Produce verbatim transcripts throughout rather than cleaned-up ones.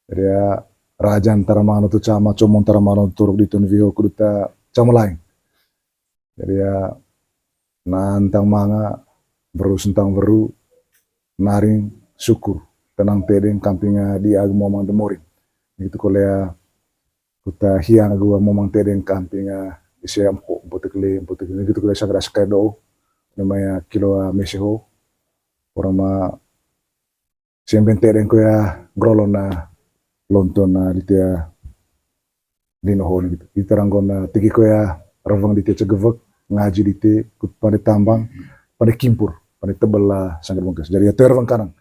Jadi ya, rajan tara manga lonto cama, comong tara manga lonto torok, ditu ni weho kudu ta camalaing. Jadi ya, na ntang manga, weru sentang weru, naring syukur, tenang tedeng kampinga dia agu momang de morin. Nitu kole ya, kuta hiang agu momang tedeng kampinga ise empo, empo tekele, empo tekele, nitu kole sanggar asa kai do, namanya kilo mese ho, orang ma semben tedeng ko ya grolon na lonto na lite ya lino ho nitu. Ita ranggon na tegi ko ya reweng dite cegewek, ngaji dite, kut pande tambang, pande kimpur, pande tebel la sanggar bengkes. Jadi ya toe reweng kanang.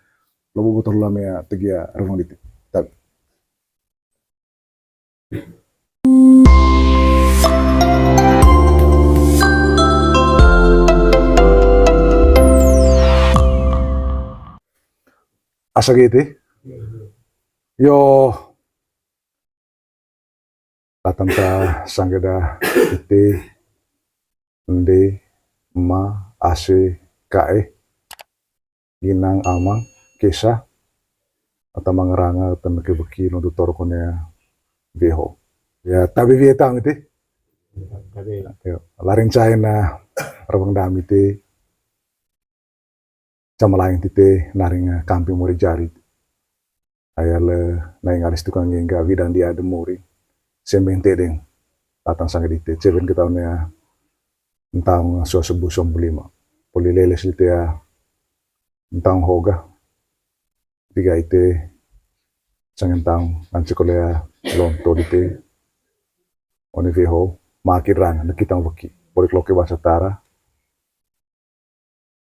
Lobo botol lamia tegi ya reweng dite. Tapi asa gitu. Yo, latanta sanggar da ite, ende, ema, ase, kae, inang, amang, kesa, ata mangaranga, ata meke beki, lonto torok one weho. Ya, tabe wie tang ite. Tabe. Yo, larin cain na reweng dami te. Camalaing tite naring, eh, kamping mori jari. Aya le nai ngalis tukang ngga widang dia de mori. Semben tedeng. Latanta sanggar dite. Ceben ketahuan ya. Ntang sua sebu sua pulu lima. Poli leles dite ya. Ntang hoga. Tiga ite. Sanggar ntang. Anci kole ya. Lonto dite. One weho. Maki rang. Nekitang weki. Poli loke bahasa tara.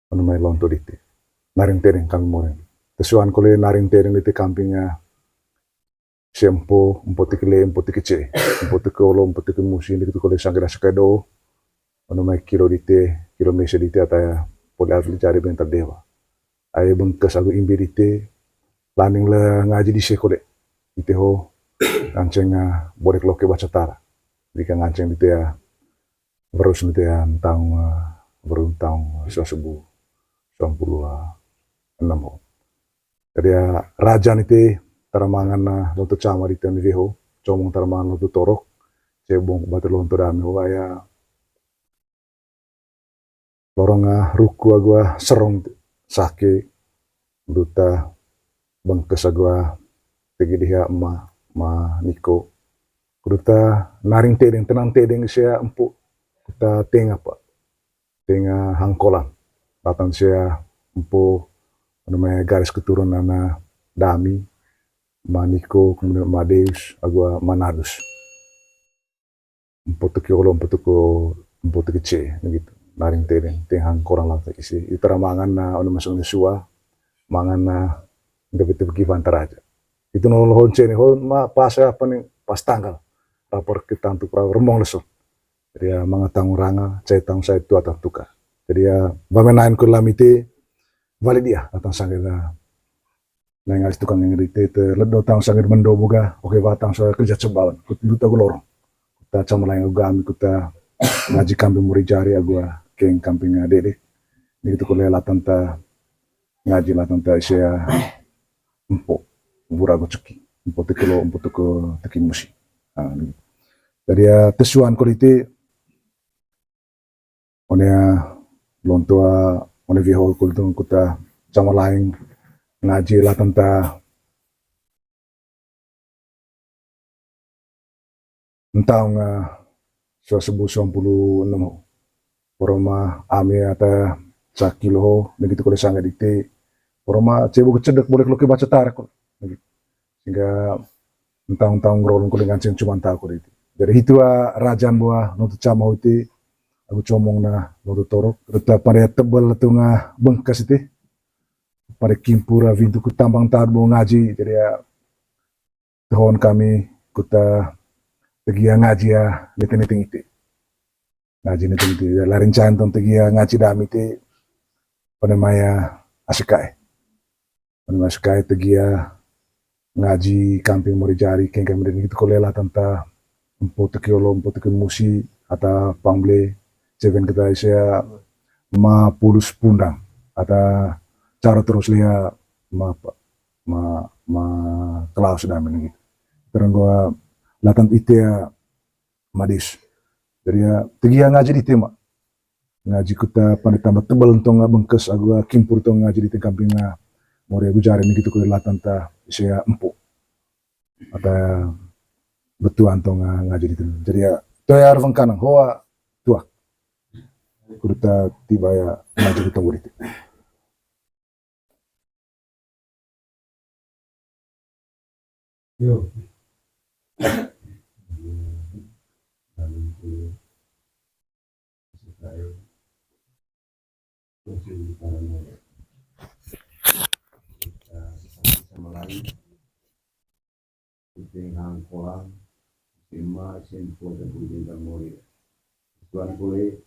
Anu mai lonto dite. Naring tedeng kamping mori. Tesuan kole naring tedeng dite kamping ya. Sempo, empo tekele, empo tekece. Empo teke olo, empo teke musi, nitu kole sanggar asa kai do. Anu mai kilo dite, kilo mese dite ata ya. Poli alfi cari bentar dewa. Ai bengkes agu imbe dite. Laning le ngaji dise kole. Dite ho. Nganceng, ah, borek loke baca tara. Dika nganceng dite ya. Weru senti ntang, eh, weru ntang sua sebu sua pulu enem ho. Jadi ya, rajan ite tara mangan, eh, lonto cama dite ni weho, comong tara mangan lonto torok, cebong bati lonto dami ho ya. Lorong, eh, ruku agu, eh, serong sake, duta bengkes agu, eh, tegi diha ema, ema niko. Kudu ta naring tedeng, tenang tedeng sia empu. Kuta tenga pa. Tenga hangkolan. Latanta sia empu, namanya garis keturunan dami, ema niko, kemudian ema deus, agu ema nadus. Empu teke olo, empu teke, empu teke ce, gitu. Naring tedeng, tenga hangkolan latanta isi. Ita ra mangan na, ono masang ni sua, mangan na, nda bete bagi bantar aja. Itu no lohon cene, hon ma pas apa nih, pas tanggal. Rapor kita untuk rapor remong leso. Jadi ya, manga taung ranga, cai taung sai tua taung tuka. Jadi ya, bame nain ku lamite, balik dia, datang sanggar. Nah, ngai tukang yang rite, te ledo taung sanggar mendo boga, oke, batang soal kerja cebawan, kut duta gu lorong. Kuta camalaing agu ami, kuta ngaji kamping mori jari agu, keng kamping dede. Ini gitu kole latanta ngaji latanta isia empu, bura go ceki, empu teke olo, empu teke, teke musi. Nah, ini. Jadi ya, tesuan kole ite, one ya, lonto, one weho kole ite kuta camalaing ngaji latanta ntang, eh, sua sebu sua pulu enem ho. Poro ma ami ata caki loho, negi tu kole sanggar dite. Poro ma cebo kecedek boleh kalo ke baca tarak kok. Negi. Sehingga ntang-ntang ngerolong kole nganceng cuman tahu kole ite. Jadi hitu, ah, rajan buah lonto cama ho ite, agu comong na lonto torok. Tetap pada tebel tu nga bengkas ite. Pada kimpura wintu ku tambang taat bo ngaji. Jadi ya, tuhon kami kuta tegia ngaji ya niteng-niteng ite. Ngaji niteng-niteng ite. Larin cantong tegia ngaji dami ite. Pada maya asikae. Pada maya asikae tegia ngaji kamping mori jari keng kami deni itu kole latanta empu teke olo, empu teke musi, ata pangble, ceven kita isia ma pulus pundang, ata cara terus lia ma, ma, ma kelaus damin gitu. Terus gua latan ite ya madis. Jadi ya tegi ya ngaji dite ma. Ngaji kut ta pande tamba tebel ntong bengkes agu kimpur ntong ngaji dite kamping nga. Mori agu jari ni gitu ko latan ta ise ya empu. Ata betuan ntong ngaji dite. Jadi ya toya arveng kanang hoa tuak. Kudu ta tiba ya ngaji kut ntong dite. Yo. Sama lain. Ite hang kolang, ise ma, ise mpo, ita puli ita mori. Tuan kole,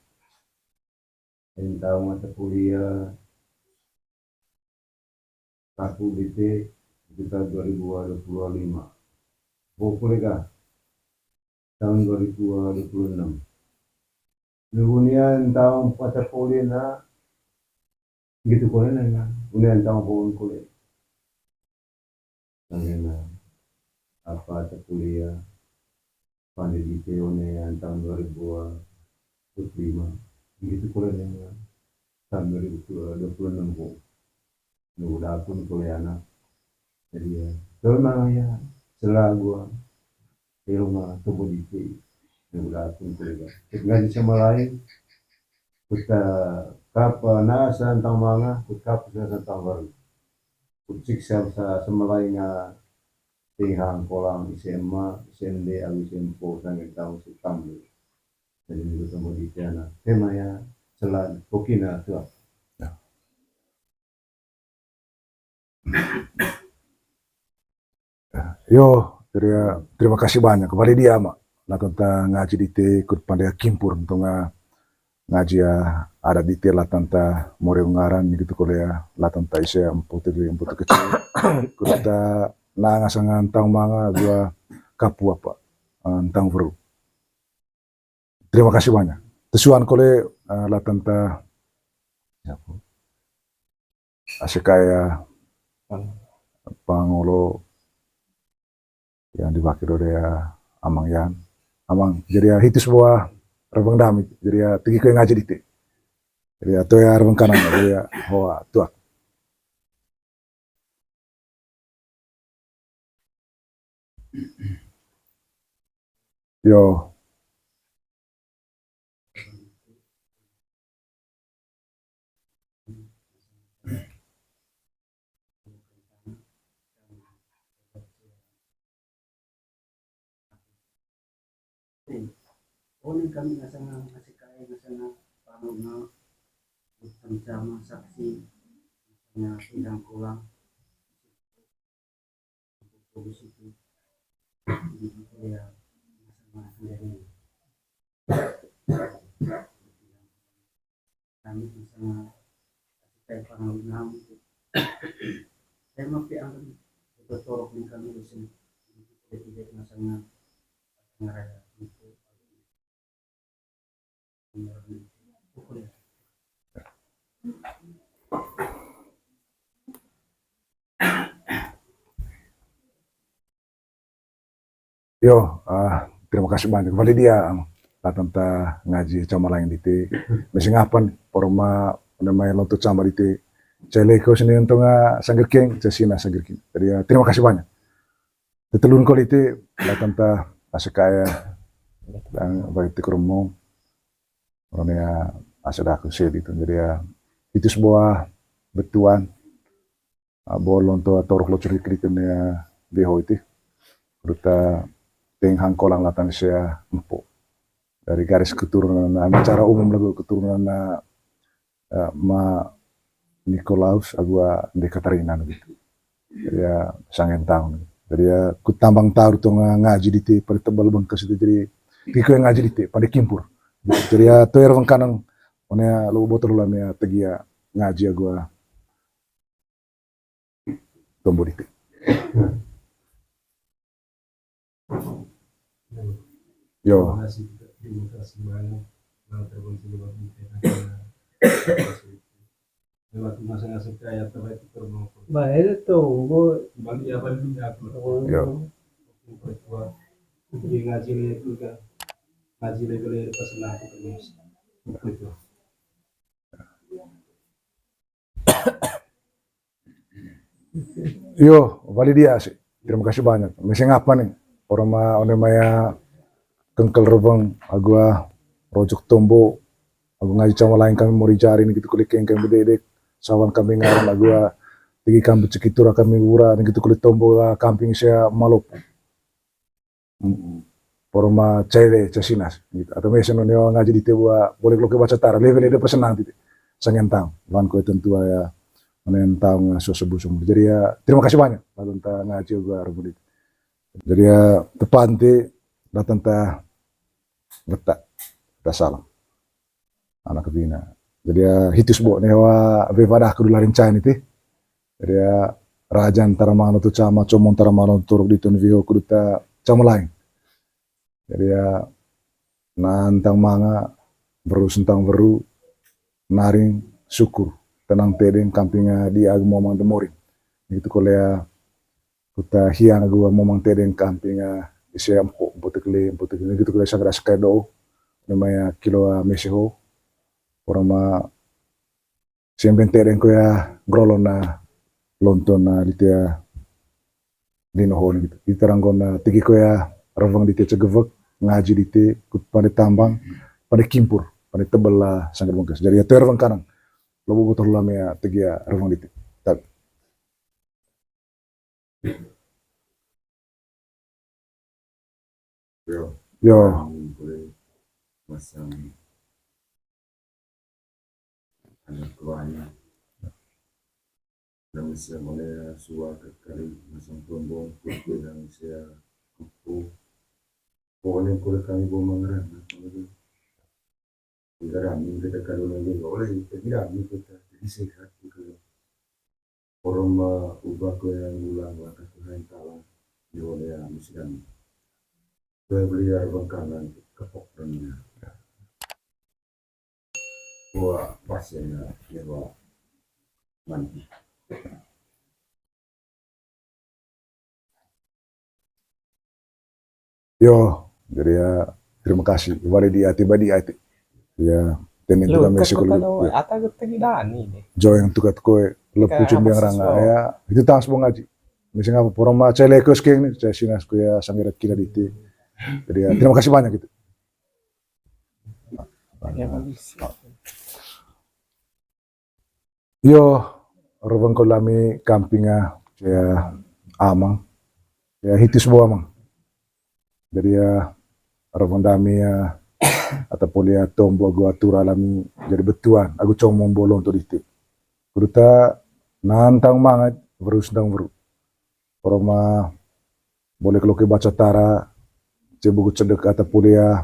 enta mata kuliah, satu D T, sekitar dua ribu dua puluh lima. Bo kole kah? Tahun dua ribu dua puluh enam. Nubunian tahun mata kuliah na, gitu kole na, bunian tahun pohon kole. Sangena apa ta kuliah, pande dite one an tahun dua ribu dua puluh lima, gitu kole na tahun dua ribu dua puluh enam ko. Nunggu dakun kole anak. Jadi ya, memang ya, selagu ya, rumah tubuh dite. Nunggu dakun kole ya. Ngaji sama lain, kut kapa nasa ntang manga, kut kapa nasa ntang baru. Kut siksa sa sama lain nga Tihang kolang ise ma, ise nde, awi ise mpo, sangge tahu si tambe. Jadi, minggu temu di tiana. Tema ya, selan, kokina, tuh. Ya. Yo, jadi ya, terima kasih banyak. Kembali dia, Mak. Nah, tentang ngaji dite, kut pande kimpur, tentang ngaji ya, adat dite latan ta mori ungaran gitu kole ya, latan ta ise mpo te, mpo te kecil. Kut ta na ngasang ntang manga gua kapu apa, eh, ntang weru. Terima kasih banyak. Tesuan kole, eh, latan ta, ya, Ase Kaya Pangolo yang diwakil oleh, eh, Amang Yan. Amang, jadi ya hitu sebuah rebeng dami, jadi ya tegi kue ngaji dite. Jadi ya toya rebeng kanang, jadi ya hoa tuak. Yo. Oni kami ngasanga, ngasih kai ngasanga, pamuna, utang sama saksi, ngasanga sidang kolang, di situ, di situ ya, ngasanga sendiri. Kami ngasanga, ngasih kai pamuna, saya mapi angin, itu torok di kami, di sini, di situ, di situ, ngasanga, ngasanga raya, itu. Yo, ah, terima kasih banyak. Kembali dia, am, latan ta ngaji cama lain dite. Masi ngapan, porma, namanya lonto cama dite. Cele ko sini untung, ah, sanggerking, cesina sanggerking. Jadi, ya, terima kasih banyak. Tetelun kole ite, latan ta Ase Kaya, dan baik te kerumong. Orang ya, asa dah aku sedih tu. Jadi ya, itu sebuah betuan, ah, bolon tu torok lo cerit-cerit ya, beho itu. Ruta teng hang kolang latan sia empo. Dari garis keturunan, ah, secara umum lagu keturunan, ah, eh, ma Nikolaus agu ah nde Katarina gitu. Jadi ya, sangen tahun. Jadi ya, kut tambang taur tong ngaji dite, pande tebel bengkes itu. Jadi, tegi kue ngaji dite, pande kimpur. Jadi ya, toer bengkanang, one ya, lo botol hula mea tegi ya, ngaji agu ah tombo dite. Yo. Terima kasih, terima kasih banyak. Nah, terima kasih banyak. Lewat masa-masa kaya terbaik itu terbawa. Bah, itu tuh, gua balik ya, balik ya. Yo. Ngaji itu kan. Ngaji level-level pas lah itu terus. Itu. Yo, wali dia sih. Terima kasih banyak. Mese ngapa nih? Orang ma, one maya kengkel reweng, agu ah, rojok tombo, agu ngaji cama lain kami mori jari nih gitu kuli keng kami dedek, sawan kami ngaran agu ah, tigi kami cekitura kami wura nih gitu kuli tombo ah, kamping sia malop. Mm, poro ma caile, casinas, gitu. Atau mesen one ngaji dite bua, boleh loke baca tara, level ede pesenang dite. Sangen tang, wan koe tentu ya, one tang, eh, suasana busung. Jadi ya, terima kasih banyak, lalu ta ngaji gua rubun itu. Jadi ya, tepante, datang ta, beta, ta salam. Anak bina. Jadi ya, hitus bo, ne wa, we wadah kudu larin cain itu. Jadi ya, rajan tara mano tu cama, comong tara mano tu turuk di tun viho kudu ta cama lain. Jadi ya, nantang manga, weru sentang weru, naring syukur, tenang tedeng, kampinga di agu momang demoring. Itu kolea, kuta hiang agu momang tedeng kampinga, isi empo, empo tekele, empo tekele, gitu kolea sanggeras kai do, namanya kilo, ah, meseho, orang ma, Siang bente deng koya grolon na lonton na litea lino hon gitu. Ita ranggon na tigi koya reweng dite cegevek, ngaji dite, kut pande tambang, pande kimpur, pande tebel la sanggar bengkes. Jadi ya, toer reweng kanang. Lobo botol lamia tigi ya reweng dite. Tapi Yo. Yo. Kami boleh masang anak keluarnya. Nama sia boleh suara kali masang trombong, kue nama sia kupu. Pokoknya boleh kami bawa mangeran, apa gitu. Hingga rami kita kalau lagi boleh, jadi rami kita, jadi sehat gitu. Orang ma ubah ko yang ulang langkah Tuhan Ta'ala, di oleh yang sedang. Kue beli air bengkalan, kepok dunia. Wah, pas ya, ya, wah. Mandi. Yo, jadi ya, terima kasih. Wali di ati, badi ati. Ya, tenin tuka mesi kulu. Ata geteng dani nih. Jo yang tukat koe, lepucin biang ranga ya. Itu tas bong aji. Mesi ngapa poro ma cele kos keng nih, saya sinas ko ya sanggerat kira diti. Jadi ya, terima kasih banyak gitu. Ya, bagus. Yo, reweng ko lami kampinga, ya, amang. Ya, hitis bo amang. Jadi ya, reweng dami ya, ata poli ya tombo agu atura lami, jadi betuan, agu comong bolong to diti. Kuduta nantang mangat, weru sentang weru. Poro ma boleh keloke baca tara, cebuku cedek ata poli ya,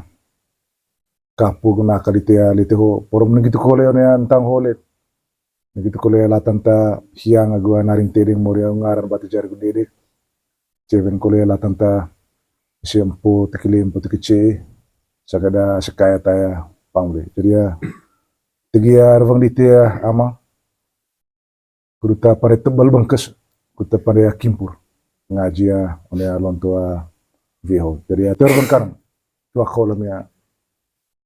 kapu guna kali tea lite ho, poro meneng gitu kole one antang holet. Meneng gitu kole latan ta hiang agu naring tedeng mori agu ngaran batu jari gu dedek. Cewen kole latan ta isi empo tekili empo tekece. Sagada sekaya taya pangli. Jadi ya, tegi ya reweng dite ya, amang. Kuduta pande tebal bengkes, kuduta pande ya kimpur. Ngaji ya, one ya lonto a viho. Jadi ya, ter bengkar. Tua kolom ya,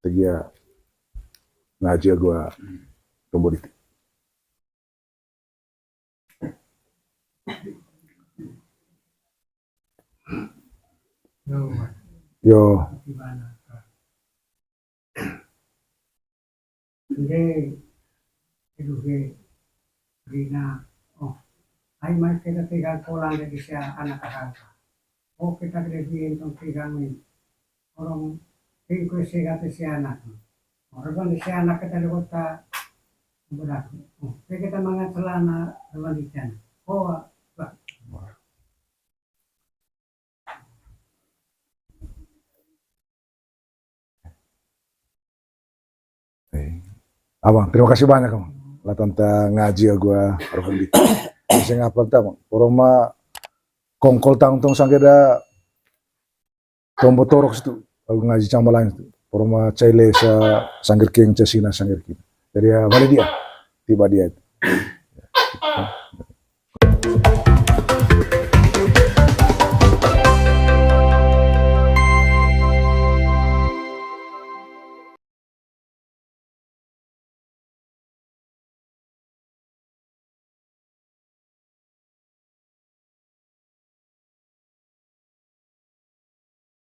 tegi ya, ngaji ya gua tombo diti. Yo. Yo. Nde, eduhe, Rina, oh, ai mai keta tegang kolang de sia anak ahal. Oh, keta gede bien tong tegang ni. Orang tingku sia gate sia anak. Orang kan sia anak keta de kota, budak. Oh, keta mangat celana, orang di sana. Oh, bah. Eh, Abang, terima kasih banyak, Abang. Latan ta ngaji ya gua, Rohandi. Bisa ngapa ta, Bang? Poro ma kongkol tang tong sanggerat tombo torok situ. Aku ngaji cama lain situ. Poro ma caile sa sangger king, ca sina sangger king. Jadi ya, balik dia. Tiba dia.